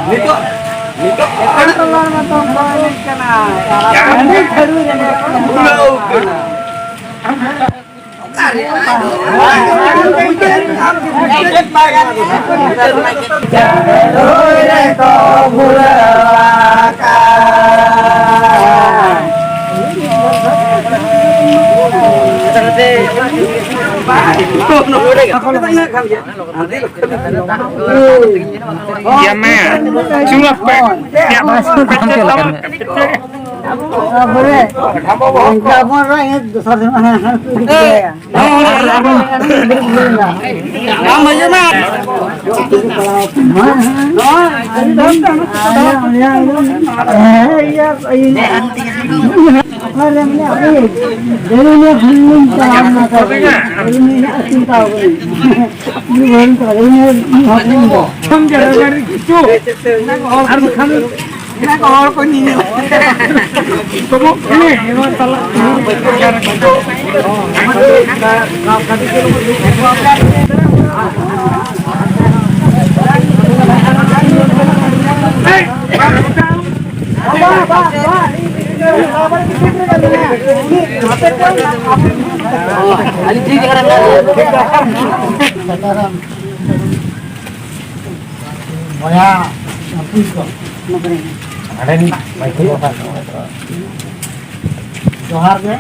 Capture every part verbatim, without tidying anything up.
ᱱᱤᱛᱚᱜ, ᱱᱤᱛᱚᱜ ᱚᱠᱟᱴᱟᱜ ᱴᱚᱞᱟ ᱨᱮᱢᱟ ᱛᱚ ᱵᱟᱭ ᱮᱱᱮᱡ ᱠᱟᱱᱟ᱾ ᱡᱟᱦᱟᱸ ᱦᱟᱺᱰᱤ ᱠᱷᱟᱹᱨᱩ ᱨᱮ ᱵᱩᱞᱟᱹᱣ ᱠᱟᱱᱟ᱾ ᱚᱠᱟᱨᱮ? ᱪᱟᱸᱫᱚ ᱨᱮᱠᱚ ᱵᱩᱞᱟᱹᱣ ᱟᱠᱟᱫ᱾ ᱤᱭᱟᱹ ᱢᱮ, ᱪᱩᱞᱟᱹ ᱯᱮ᱾ ᱛᱟᱯᱚᱨᱮ ᱚᱱᱠᱟ ᱟᱵᱚ ᱨᱮ ᱫᱚᱥᱟᱨ ᱥᱮᱨᱢᱟ ᱦᱮᱸ, ᱦᱮᱸ, ᱦᱮᱸ᱾ ᱟᱢ ᱦᱤᱡᱩᱜ ᱢᱮ᱾ ᱟᱨ ᱵᱟᱠᱷᱟᱱ ᱦᱚᱲ ᱠᱚ ᱧᱮᱧᱮᱞ᱾ ᱠᱚᱢᱚᱜ ᱠᱟᱱᱟ, ᱱᱚᱣᱟ ᱛᱟᱞᱟ᱾ ᱵᱚᱭᱦᱟ ᱢᱟᱹᱱᱥᱤ ᱠᱚ, ᱡᱚᱦᱟᱨ ᱜᱮ᱾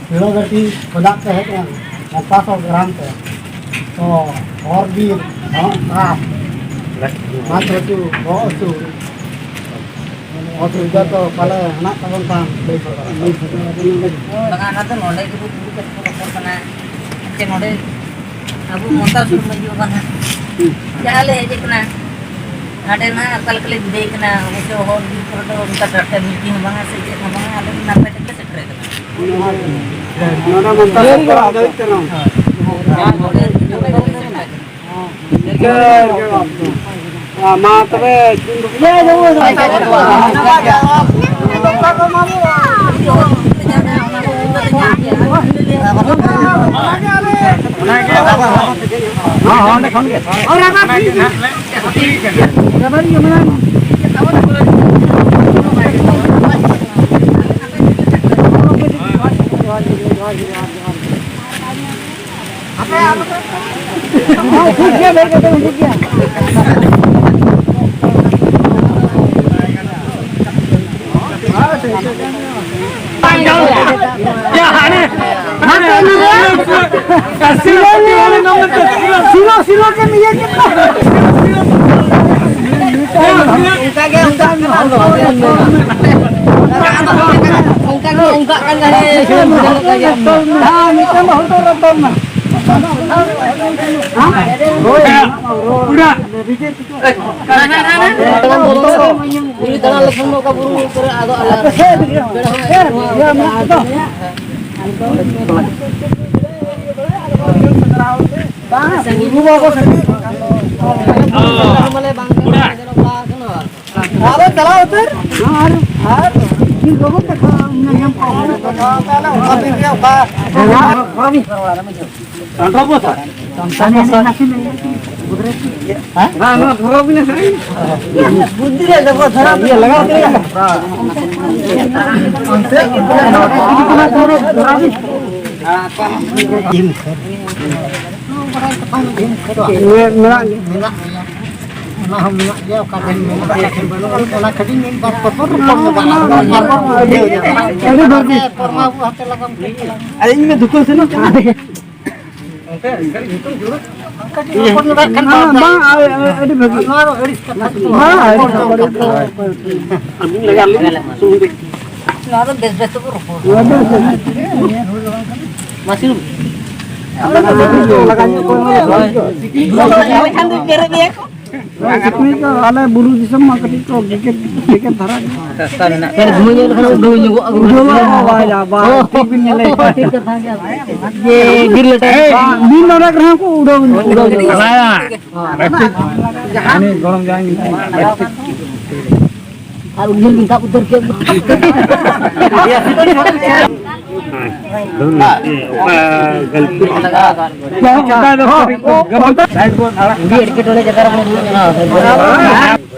ᱥᱤᱲᱟᱹᱜᱟᱹᱴᱤ ᱠᱷᱚᱱᱟᱜ ᱯᱮ ᱦᱮᱡ ᱮᱱ, ᱢᱚᱠᱟᱥᱚ ᱜᱨᱟᱢ ᱛᱮ᱾ ᱛᱚ, ᱦᱚᱨ ᱵᱤᱨ, ᱦᱚᱨ ᱰᱟᱦᱟᱨ, ᱦᱟᱛ ᱦᱟᱹᱥᱩ, ᱵᱚᱦᱚᱜ ᱦᱟᱹᱥᱩ, ᱚᱥᱩᱵᱤᱫᱷᱟ ᱫᱚ ᱯᱟᱞᱮ ᱦᱮᱱᱟᱜ ᱛᱟᱵᱚᱱ ᱠᱷᱟᱱ ᱞᱟᱹᱭ ᱥᱚᱫᱚᱨ ᱟᱵᱚᱱ᱾ ᱵᱟᱝᱟ, ᱚᱱᱟ ᱫᱚ ᱱᱚᱰᱮ ᱜᱮᱵᱚ ᱫᱩᱲᱩᱵ ᱠᱟᱛᱮ ᱵᱚ ᱨᱚᱯᱚᱲ ᱠᱟᱱᱟ᱾ ᱪᱮ ᱱᱚᱰᱮ ᱟᱵᱚ ᱢᱚᱱᱛᱟᱥᱩᱨ ᱢᱟᱹᱡᱷᱤ ᱵᱟᱵᱟ ᱱᱟᱦᱟᱜ ᱡᱟᱦᱟᱸ ᱞᱮ ᱦᱮᱡ ᱟᱠᱟᱱᱟ, ᱦᱟᱸᱰᱮ ᱱᱟᱦᱟᱜ ᱚᱠᱟ ᱞᱮᱠᱟ ᱞᱮ ᱵᱤᱫᱟᱹᱭ ᱠᱟᱱᱟ, ᱚᱵᱚᱥᱥᱚ ᱦᱚᱨ ᱵᱤᱨ ᱠᱚᱨᱮ ᱫᱚ ᱚᱱᱠᱟ ᱴᱨᱟᱠᱴᱟᱨ ᱢᱤᱴᱤᱝ ᱦᱚᱸ ᱵᱟᱝᱟ ᱥᱮ ᱪᱮᱫ ᱦᱚᱸ ᱵᱟᱝᱟ, ᱟᱞᱮ ᱫᱚ ᱱᱟᱯᱟᱭ ᱛᱮᱞᱮ ᱥᱮᱴᱮᱨ ᱟᱠᱟᱱᱟ᱾ ᱱᱚᱰᱮ ᱢᱚᱱᱛᱟᱥᱩᱨ ᱯᱟᱲᱟᱜ ᱫᱷᱟᱹᱵᱤᱡ ᱛᱮ ᱱᱚᱣᱟ᱾ ᱦᱳᱭ, ᱱᱚᱰᱮ ᱱᱟᱯᱟᱭ ᱛᱮᱞᱮ ᱥᱮᱴᱮᱨ ᱟᱠᱟᱱᱟ᱾ ᱢᱟ ᱛᱚᱵᱮ, ᱤᱭᱟᱹ, ᱡᱮᱢᱚᱱ ᱚᱸᱰᱮ ᱠᱷᱚᱱ ᱜᱮ᱾ ᱟᱨ ᱨᱟᱵᱟᱨ ᱤᱭᱟᱹ ᱢᱮᱱᱟᱜᱼᱟ᱾ ᱦᱮᱸ, ᱴᱷᱤᱠ ᱜᱮᱭᱟ, ᱵᱮᱨ ᱠᱟᱛᱮ ᱦᱤᱡᱩᱜ ᱜᱮᱭᱟ᱾ ᱭᱟ, ᱦᱟᱱᱮ, ᱦᱟᱱᱮ, ᱥᱤᱞᱚ, ᱥᱤᱞᱚ ᱛᱮᱢ ᱤᱭᱟᱹ ᱠᱮᱫ ᱫᱚ᱾ ᱚᱱᱠᱟ ᱜᱮ, ᱚᱱᱠᱟ ᱜᱮ᱾ ᱚᱱᱠᱟ ᱜᱮ, ᱚᱱᱠᱟ ᱠᱟᱱ ᱜᱮ᱾ ᱦᱮᱸ, ᱢᱤᱫᱴᱟᱝ ᱫᱚ ᱦᱚᱴᱚᱜ ᱨᱮ ᱛᱚᱞ ᱢᱮ᱾ ᱦᱮᱸ? ᱦᱳᱭ᱾ ᱯᱩᱨᱟ᱾ ᱵᱩᱨᱩ ᱫᱟᱬᱟᱱ ᱞᱮᱠᱷᱟᱱ ᱫᱚ ᱚᱠᱟ ᱵᱩᱨᱩ ᱠᱚᱨᱮ ᱟᱫᱚ ᱟᱞᱮ ᱟᱯᱮ ᱥᱮᱫ ᱤᱭᱟᱹ ᱢᱮᱱᱟᱜ ᱫᱚ᱾ ᱵᱟᱝ, ᱵᱩᱨᱩ ᱵᱟᱵᱟ ᱥᱮᱫ᱾ ᱢᱟᱱᱮ ᱵᱟᱝ ᱜᱟᱱᱚᱜ ᱠᱟᱱᱟ᱾ ᱟᱨᱚ ᱪᱟᱞᱟᱣ ᱩᱛᱟᱹᱨ᱾ ᱟᱨ, ᱟᱨ ᱢᱤᱫ ᱵᱟᱵᱟ ᱠᱟᱛᱷᱟ ᱧᱟᱢ ᱠᱚᱣᱟ᱾ ᱛᱟᱦᱞᱮ ᱚᱠᱟ ᱫᱤᱱ ᱨᱮ ᱚᱠᱟ ᱴᱟᱴᱟ ᱵᱚᱥᱟ? ᱴᱟᱴᱟ ᱵᱚᱥᱟ᱾ ᱦᱮᱸ? ᱵᱩᱫᱽᱫᱷᱤ ᱨᱮ ᱫᱮᱵᱚ ᱫᱷᱚᱨᱚᱢ ᱤᱭᱟᱹ ᱞᱟᱜᱟᱣ ᱠᱮᱫᱟ᱾ ᱚᱱᱛᱮ? ᱢᱮᱱᱟᱜ ᱜᱮᱭᱟ᱾ ᱢᱮᱱᱟᱜ ᱜᱮᱭᱟ᱾ ᱚᱱᱟ ᱦᱚᱸ ᱢᱮᱱᱟᱜ ᱜᱮᱭᱟ, ᱚᱠᱟ ᱴᱷᱮᱱ ᱢᱮᱱᱟᱜᱼᱟ, ᱚᱠᱟ ᱴᱷᱮᱱ ᱵᱟᱹᱱᱩᱜᱼᱟ, ᱚᱱᱟ ᱠᱟᱹᱴᱤᱡ ᱢᱤᱫ ᱵᱟᱨ ᱯᱚᱛᱚᱵ ᱨᱚᱯᱚᱲ ᱧᱚᱜᱚᱜᱼᱟ᱾ ᱟᱹᱰᱤ ᱵᱷᱟᱹᱜᱤ᱾ ᱯᱚᱨᱢᱟ ᱵᱟᱹᱵᱩ ᱦᱟᱛᱮ ᱞᱟᱜᱟᱢ ᱠᱮᱫ ᱛᱟᱞᱟᱝ᱾ ᱟᱨ ᱤᱧ ᱢᱟ ᱫᱩᱠᱟᱹ ᱥᱮᱱᱚᱜ ᱠᱟᱱᱟ᱾ ᱠᱟᱹᱴᱤᱡ ᱨᱚᱯᱚᱲ ᱧᱚᱜᱚᱜ ᱠᱷᱟᱱ ᱵᱟᱝ, ᱵᱟᱝ, ᱟᱹᱰᱤ ᱵᱷᱟᱹᱜᱤ᱾ ᱱᱚᱣᱟ ᱫᱚ ᱟᱹᱲᱤᱥ ᱠᱟᱛᱷᱟ ᱫᱚ ᱵᱟᱝ, ᱟᱹᱲᱤᱥ ᱠᱟᱛᱷᱟ ᱫᱚ ᱵᱟᱝ᱾ ᱟᱹᱵᱤᱱ ᱞᱟᱜᱟᱣ ᱞᱮᱵᱤᱱ, ᱥᱩᱱᱩᱢ ᱫᱚ᱾ ᱱᱚᱣᱟ ᱫᱚ ᱵᱮᱥ ᱵᱮᱥ ᱛᱮᱵᱚ ᱨᱚᱯᱚᱲ᱾ ᱱᱚᱣᱟ ᱫᱚ ᱵᱮᱥ ᱵᱮᱥ ᱛᱮ᱾ ᱢᱟᱥᱤ ᱨᱩᱢ᱾ ᱟᱵᱚ ᱫᱚ ᱵᱮᱥ ᱵᱮᱥ ᱛᱮ ᱞᱟᱜᱟᱣ ᱧᱚᱜ ᱠᱚ᱾ ᱦᱳᱭ᱾ ᱱᱚᱣᱟ ᱫᱚ ᱮᱱᱠᱷᱟᱱ ᱫᱚ ᱵᱮᱨᱮᱫ ᱜᱮᱭᱟ ᱠᱚ᱾ ᱱᱚᱣᱟ ᱥᱤᱠᱲᱤᱡ ᱠᱚ ᱟᱞᱮ ᱵᱩᱨᱩ ᱫᱤᱥᱚᱢ ᱢᱟ ᱠᱟᱹᱴᱤᱡ ᱠᱚ ᱜᱮᱜᱮᱨ, ᱜᱮᱜᱮᱨ ᱫᱷᱟᱨᱟ ᱜᱮ᱾ ᱨᱟᱥᱛᱟ ᱢᱮᱱᱟᱜ ᱠᱷᱟᱱ ᱫᱷᱩᱣᱟᱹ ᱧᱮᱞ ᱞᱮᱠᱷᱟᱱ ᱩᱰᱟᱹᱣ ᱧᱚᱜᱚᱜᱼᱟ᱾ ᱩᱰᱟᱹᱣ ᱧᱚᱜᱚᱜᱼᱟ, ᱵᱟᱭ ᱫᱟ, ᱵᱟᱭ, ᱚ᱾ ᱴᱷᱤᱠ ᱵᱤᱱ ᱧᱮᱞᱮᱫ ᱠᱚᱣᱟ᱾ ᱴᱷᱤᱠ ᱠᱟᱛᱷᱟ ᱜᱮ᱾ ᱡᱮ ᱵᱤᱨ ᱞᱮᱴᱟ᱾ ᱵᱤᱨ ᱱᱚᱰᱮ ᱨᱮᱦᱚᱸ ᱠᱚ ᱩᱰᱟᱹᱣ ᱧᱚᱜᱚᱜᱼᱟ᱾ ᱦᱮᱸ᱾ ᱩᱱᱤ ᱜᱚᱲᱚᱢ ᱡᱟᱶᱟᱭ ᱧᱩᱛᱩᱢ ᱵᱮᱥ ᱴᱷᱤᱠ᱾ ᱟᱨ ᱩᱱᱤ ᱦᱚᱸ ᱢᱮᱛᱟ ᱩᱛᱟᱹᱨ ᱠᱮᱫ ᱫᱚ᱾ ᱚᱠᱟ ᱜᱟᱹᱞᱛᱤ? ᱚᱱᱠᱟ ᱫᱚ ᱜᱟᱹᱞᱛᱤ ᱫᱚ ᱟᱲᱟᱜ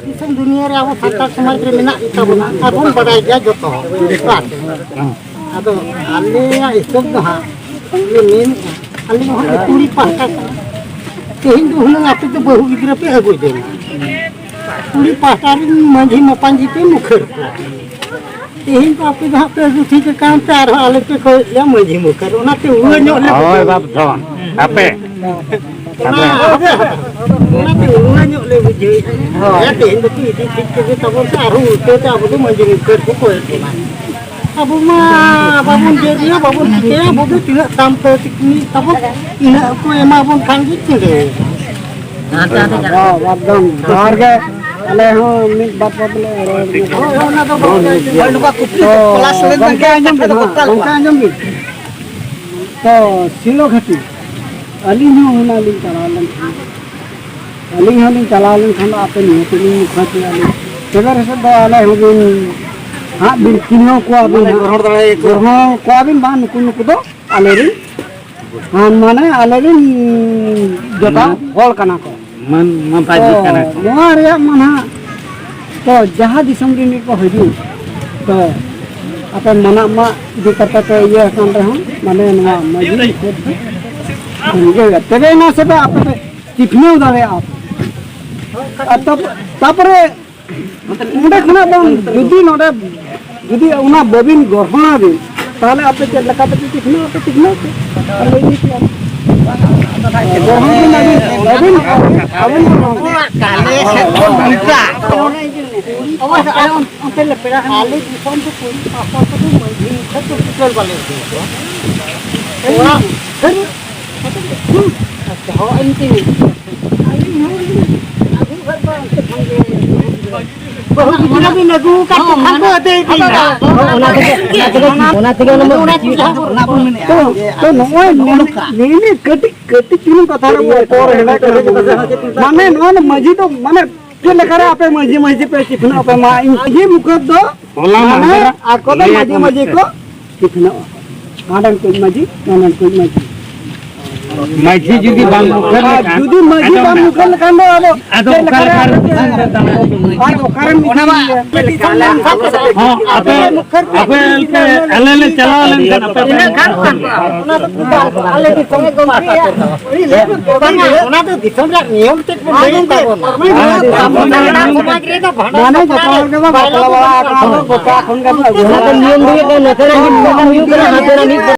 ᱫᱤᱥᱚᱢ ᱫᱩᱱᱤᱭᱟᱹ ᱨᱮ ᱟᱵᱚ ᱥᱟᱱᱛᱟᱲ ᱥᱚᱢᱟᱡᱽ ᱨᱮ ᱢᱮᱱᱟᱜ ᱜᱮᱛᱟ ᱵᱚᱱᱟ ᱟᱨ ᱵᱚᱱ ᱵᱟᱰᱟᱭ ᱜᱮᱭᱟ ᱡᱚᱛᱚ ᱦᱚᱲ᱾ ᱟᱫᱚ ᱟᱞᱮᱭᱟᱜ ᱦᱤᱥᱟᱹᱵ ᱫᱚ ᱦᱟᱸᱜ ᱞᱮ ᱢᱮᱱᱮᱫᱼᱟ, ᱟᱞᱮ ᱦᱚᱸ ᱠᱩᱲᱤ ᱯᱟᱦᱴᱟ ᱠᱟᱱᱟ᱾ ᱛᱮᱦᱮᱧ ᱫᱚ ᱦᱩᱱᱟᱹᱝ ᱟᱯᱮ ᱫᱚ ᱵᱟᱹᱦᱩ ᱜᱤᱫᱽᱨᱟᱹ ᱯᱮ ᱟᱹᱜᱩ ᱡᱚᱝᱟ, ᱠᱩᱲᱤ ᱯᱟᱦᱴᱟ ᱨᱮᱱ ᱢᱟᱹᱡᱷᱤ ᱢᱟᱯᱟᱧᱡᱤ ᱯᱮ ᱢᱩᱠᱷᱟᱹᱨ ᱠᱚᱣᱟ᱾ ᱛᱮᱦᱮᱧ ᱫᱚ ᱟᱯᱮ ᱫᱚ ᱦᱟᱸᱜ ᱯᱮ ᱟᱹᱜᱩ ᱴᱷᱤᱠ ᱟᱠᱟᱱ ᱛᱮ ᱟᱨᱦᱚᱸ ᱟᱞᱮ ᱯᱮ ᱠᱚᱭᱮᱫ ᱞᱮᱭᱟ ᱢᱟᱹᱡᱷᱤ ᱢᱩᱠᱷᱟᱹᱨ, ᱚᱱᱟᱛᱮ ᱩᱲᱟᱹ ᱧᱚᱜ ᱞᱮ ᱦᱳᱭ ᱵᱩᱡᱷᱟᱹᱣ᱾ ᱵᱟᱯ ᱫᱷᱚᱱ, ᱟᱯᱮ ᱚᱱᱟ ᱟᱯᱮ᱾ ᱟᱯᱮ ᱦᱟᱛᱟᱣ, ᱚᱱᱟᱛᱮ ᱩᱲᱟᱹ ᱧᱚᱜ ᱞᱮ ᱵᱩᱡᱷᱟᱹᱣᱮᱫᱼᱟ᱾ ᱦᱮᱸ, ᱛᱮᱦᱮᱧ ᱫᱚᱠᱚ ᱤᱫᱤ ᱴᱷᱤᱠ ᱠᱮᱫ ᱜᱮ ᱛᱟᱵᱚᱱ ᱛᱮ ᱟᱨᱦᱚᱸ ᱩᱞᱴᱟᱹ ᱛᱮ ᱟᱵᱚ ᱫᱚ ᱢᱟᱹᱡᱷᱤ ᱢᱩᱠᱷᱟᱹᱨ ᱠᱚ ᱠᱚᱭᱮᱫ ᱵᱚᱱᱟ᱾ ᱟᱵᱚ ᱢᱟ ᱵᱟᱵᱚᱱ ᱡᱟᱹᱨᱤᱭᱟ, ᱵᱟᱵᱚᱱ ᱪᱤᱠᱟᱹᱭᱟ, ᱟᱵᱚ ᱫᱚ ᱛᱤᱱᱟᱹᱜ ᱫᱟᱢ ᱛᱮ ᱛᱤᱠᱱᱤ ᱛᱟᱵᱚᱱ, ᱤᱱᱟᱹᱜ ᱠᱚ ᱮᱢᱟ ᱵᱚᱱ ᱠᱷᱟᱱ ᱜᱮ ᱪᱤᱞᱤ᱾ ᱦᱟᱱᱛᱮ, ᱦᱟᱱᱛᱮ ᱪᱟᱞᱟᱜ᱾ ᱦᱚᱸ, ᱮᱠᱫᱚᱢ᱾ ᱡᱚᱦᱟᱨ ᱜᱮ᱾ ᱟᱞᱮ ᱦᱚᱸ ᱢᱤᱫ ᱵᱟᱨ ᱯᱚᱫ ᱞᱮ ᱨᱚᱲ ᱧᱚᱜᱟ᱾ ᱦᱳᱭ, ᱦᱳᱭ, ᱚᱱᱟ ᱫᱚ ᱵᱟᱝ᱾ ᱛᱚ, ᱦᱳᱭ, ᱱᱚᱝᱠᱟ ᱠᱩᱠᱞᱤ ᱛᱚ, ᱠᱚ ᱠᱚᱞᱟᱥ ᱞᱮᱱ ᱜᱚᱝᱠᱮ ᱠᱷᱟᱱ ᱟᱸᱡᱚᱢ ᱠᱟᱛᱷᱟ ᱵᱤᱱ, ᱫᱚ ᱦᱮᱸ, ᱵᱟᱛᱟᱨ ᱠᱚᱜᱼᱟ᱾ ᱜᱚᱝᱠᱮ ᱟᱸᱡᱚᱢ ᱵᱤᱱ᱾ ᱛᱚ, ᱥᱤᱞᱚ ᱜᱷᱟᱴᱤ, ᱟᱹᱞᱤᱧ ᱦᱚᱸ ᱦᱩᱱᱟᱹᱝ ᱞᱤᱧ ᱪᱟᱞᱟᱣ ᱞᱮᱱᱠᱷᱟᱱ, ᱟᱹᱞᱤᱧ ᱦᱚᱸᱞᱤᱧ ᱪᱟᱞᱟᱣ ᱞᱮᱱᱠᱷᱟᱱ ᱫᱚ ᱟᱯᱮ ᱱᱤᱦᱟᱹᱛ ᱞᱤᱧ ᱢᱩᱠᱷᱟᱹ ᱠᱮᱭᱟ ᱞᱤᱧ᱾ ᱛᱚᱵᱮ ᱨᱮᱥᱮ ᱫᱚ ᱟᱞᱮ ᱦᱚᱸᱵᱤᱱ, ᱦᱟᱸᱜ ᱵᱤᱱ ᱪᱤᱱᱦᱟᱹᱣ ᱠᱚᱣᱟ ᱵᱤᱱ ᱢᱟᱱᱮ ᱦᱟᱸᱜ᱾ ᱜᱚᱲᱦᱚᱱ ᱫᱟᱲᱮᱭᱟᱠᱚᱣᱟ᱾ ᱜᱚᱲᱦᱚᱱ ᱠᱚᱣᱟ ᱵᱤᱱ ᱵᱟᱝ, ᱱᱩᱠᱩ, ᱱᱩᱠᱩ ᱫᱚ ᱟᱞᱮ ᱨᱤᱱ ᱦᱮᱸ, ᱢᱟᱱᱮ ᱟᱞᱮ ᱨᱤᱱ ᱡᱚᱴᱟᱣ ᱦᱮᱸ᱾ ᱦᱚᱲ ᱠᱟᱱᱟ ᱠᱚ᱾ ᱢᱟᱹᱱ, ᱢᱟᱹᱱ ᱛᱚ, ᱯᱟᱸᱪ ᱵᱤᱜᱷᱟᱹ ᱠᱟᱱᱟ ᱠᱚ᱾ ᱱᱚᱣᱟ ᱨᱮᱭᱟᱜ ᱢᱟ ᱱᱟᱦᱟᱜ, ᱛᱚ, ᱡᱟᱦᱟᱸ ᱫᱤᱥᱚᱢ ᱨᱤᱱ ᱜᱮᱠᱚ ᱦᱤᱡᱩᱜ, ᱛᱚ, ᱟᱯᱮ ᱢᱟᱱᱟᱜ ᱢᱟ ᱤᱫᱤ ᱠᱟᱛᱮ ᱯᱮ ᱤᱭᱟᱹ ᱟᱠᱟᱱ ᱨᱮᱦᱚᱸ, ᱢᱟᱱᱮ ᱱᱚᱣᱟ ᱢᱟᱹᱡᱷᱤ ᱱᱤᱥᱪᱮᱫ ᱯᱮ ᱤᱭᱟᱹᱭᱟ᱾ ᱛᱚᱵᱮ ᱮᱱᱟ ᱥᱮ ᱯᱮ ᱟᱯᱮ ᱯᱮ ᱪᱤᱠᱷᱱᱟᱹᱣ ᱫᱟᱲᱮᱭᱟᱜᱼᱟ᱾ ᱟᱨ ᱛᱟᱯ-, ᱛᱟᱯᱚᱨᱮ ᱚᱸᱰᱮ ᱠᱷᱚᱱᱟᱜ ᱵᱚᱱ ᱡᱩᱫᱤ ᱱᱚᱰᱮ ᱡᱩᱫᱤ ᱚᱱᱟ ᱵᱟᱹᱵᱤᱱ ᱜᱚᱲᱦᱚᱱᱟ ᱵᱤᱱ, ᱛᱟᱦᱚᱞᱮ ᱟᱯᱮ ᱪᱮᱫ ᱞᱮᱠᱟ ᱛᱮᱯᱮ ᱪᱤᱠᱷᱱᱟᱹᱣ ᱟᱯᱮ ᱪᱤᱠᱷᱱᱟᱹᱣ ᱯᱮ᱾ ᱟᱨ ᱞᱟᱹᱭ ᱤᱫᱤ ᱠᱮᱜᱼᱟ᱾ ᱜᱚᱲᱦᱚᱱ ᱵᱤᱱ ᱟᱹᱵᱤᱱ, ᱟᱹᱵᱤᱱ, ᱟᱹᱵᱤᱱ ᱜᱚᱲᱦᱚᱱ᱾ ᱟᱞᱮ ᱥᱮᱫ ᱫᱚ ᱱᱚᱝᱠᱟ᱾ ᱚᱱᱛᱮ ᱞᱮ ᱯᱮᱲᱟ ᱦᱮᱱᱟᱜ᱾ ᱟᱞᱮ ᱫᱤᱥᱚᱢ ᱫᱚ ᱠᱩᱲᱤ ᱯᱟᱦᱴᱟ ᱠᱚᱫᱚ ᱢᱟᱹᱡᱷᱤ ᱢᱩᱠᱷᱤᱭᱟᱹ ᱫᱚ ᱵᱤᱪᱟᱹᱨ ᱵᱟᱞᱮ ᱟᱹᱜᱩ ᱠᱚᱣᱟ᱾ ᱚᱲᱟᱜ ᱫᱷᱟᱹᱨᱤᱡ ᱟᱪᱪᱷᱟ, ᱦᱚᱸ, ᱤᱧ ᱛᱤᱧ ᱟᱹᱞᱤᱧ ᱦᱚᱸ ᱟᱹᱜᱩ ᱠᱷᱟᱡ ᱫᱚ ᱚᱱᱛᱮ ᱠᱷᱚᱱ ᱜᱮ᱾ ᱵᱟᱹᱦᱩ ᱜᱤᱫᱽᱨᱟᱹ ᱵᱤᱱ ᱟᱹᱜᱩ ᱟᱠᱟᱫ ᱠᱚ ᱠᱷᱟᱱ ᱫᱚ ᱟᱫᱚ ᱤᱫᱤ ᱢᱮ᱾ ᱚᱱᱟ ᱛᱮᱜᱮ, ᱚᱱᱟ ᱛᱮᱜᱮ, ᱚᱱᱟ ᱛᱮᱜᱮ ᱚᱱᱟ ᱢᱟ ᱚᱱᱟ ᱛᱮᱜᱮ ᱛᱚ, ᱛᱚ ᱱᱚᱜᱼᱚᱭ ᱱᱤᱱ-, ᱱᱤᱱᱟᱹᱜ ᱠᱟᱹᱴᱤᱡ, ᱠᱟᱹᱴᱤᱡ ᱪᱩᱞᱩᱝ ᱠᱟᱛᱷᱟ ᱨᱮ ᱵᱚ ᱮᱛᱚᱦᱚᱵ ᱮᱱᱟ᱾ ᱢᱟᱱᱮ ᱱᱚᱣᱟ ᱫᱚ ᱢᱟᱹᱡᱷᱤ ᱫᱚ ᱢᱟᱱᱮ ᱪᱮᱫ ᱞᱮᱠᱟᱨᱮ ᱟᱯᱮ ᱢᱟᱹᱡᱷᱤ, ᱢᱟᱹᱡᱷᱤ ᱯᱮ ᱪᱤᱠᱷᱱᱟᱹᱜ ᱟᱯᱮ ᱢᱟ, ᱤᱧ ᱢᱟᱹᱡᱷᱤ ᱢᱩᱠᱷᱟᱹᱛ ᱫᱚ ᱦᱚᱞᱟ ᱢᱟᱱᱮ ᱢᱟᱦᱫᱮᱨ ᱟᱠᱚ ᱫᱚ ᱞᱟᱹᱭ ᱢᱟᱹᱡᱷᱤ, ᱟᱠᱚ ᱢᱟᱹᱡᱷᱤ ᱠᱚ ᱪᱤᱠᱷᱱᱟᱹᱜᱼᱟ᱾ ᱦᱟᱸᱰᱮᱱ ᱠᱚ ᱢᱟᱹᱡᱷᱤ, ᱱᱚᱰᱮᱱ ᱠᱚ ᱢᱟᱹᱡᱷᱤ᱾ ᱢᱟᱹᱡᱷᱤ ᱡᱩᱫᱤ ᱵᱟᱝ ᱢᱩᱠᱷᱟᱹᱱ ᱟᱨ ᱞᱮᱠᱷᱟᱱ, ᱡᱩᱫᱤ ᱢᱟᱹᱡᱷᱤ ᱟᱸᱡᱚᱢ ᱵᱟᱝ ᱢᱮ᱾ ᱢᱩᱠᱷᱟᱹᱱ ᱞᱮᱠᱷᱟᱱ ᱫᱚ ᱟᱫᱚ ᱟᱫᱚ ᱪᱮᱫ ᱚᱠᱟ ᱞᱮᱠᱟ ᱞᱮᱠᱟ ᱨᱮ ᱨᱮ ᱫᱤᱥᱚᱢ ᱨᱮ ᱫᱟᱬᱟᱱ? ᱟᱨ ᱚᱠᱟᱨᱮᱢ ᱤᱫᱤᱭᱮᱭᱟ? ᱦᱚᱸ, ᱟᱯᱮ, ᱟᱯᱮ ᱟᱞᱮ ᱞᱮ ᱪᱟᱞᱟᱣ ᱞᱮᱱᱠᱷᱟᱱ ᱟᱯᱮ ᱯᱮ ᱢᱩᱠᱷᱟᱹᱱ ᱠᱚᱣᱟ᱾ ᱚᱱᱟ ᱫᱚ ᱟᱞᱮ ᱫᱤᱥᱚᱢ ᱨᱮ ᱜᱚᱢᱠᱮ᱾ ᱵᱟᱝᱟ, ᱚᱱᱟ ᱫᱚ ᱫᱤᱥᱚᱢ ᱨᱮᱭᱟᱜ ᱱᱤᱭᱚᱢ ᱪᱮᱫ ᱵᱚᱱ ᱞᱟᱹᱭ ᱛᱟᱵᱚᱱᱟ? ᱦᱮᱸ, ᱫᱤᱥᱚᱢ ᱨᱮᱭᱟᱜ ᱥᱟᱱᱛᱟᱲ ᱱᱤᱭᱚᱢ᱾ ᱥᱚᱢᱟᱡᱽ ᱨᱮᱫᱚ ᱵᱷᱟᱸᱰᱟᱱ ᱢᱟᱱᱮ ᱡᱚᱛᱚ ᱦᱚᱲ ᱜᱮᱵᱚ ᱵᱟᱯᱞᱟ ᱵᱟᱲᱟ ᱟᱠᱟᱱᱟ, ᱜᱚᱴᱟ ᱠᱷᱚᱱ ᱜᱮ ᱚᱱᱟ ᱫᱚ ᱱᱤᱭᱚᱢ ᱫᱚ ᱦᱩᱭᱩᱜ ᱠᱟᱱᱟ, ᱱᱚᱛᱮ ᱨᱮᱱ ᱦᱚᱲ ᱦᱩᱭᱩᱜ ᱠᱟᱱᱟ, ᱦᱟᱱᱛᱮ ᱨᱮᱱ ᱢᱤᱫ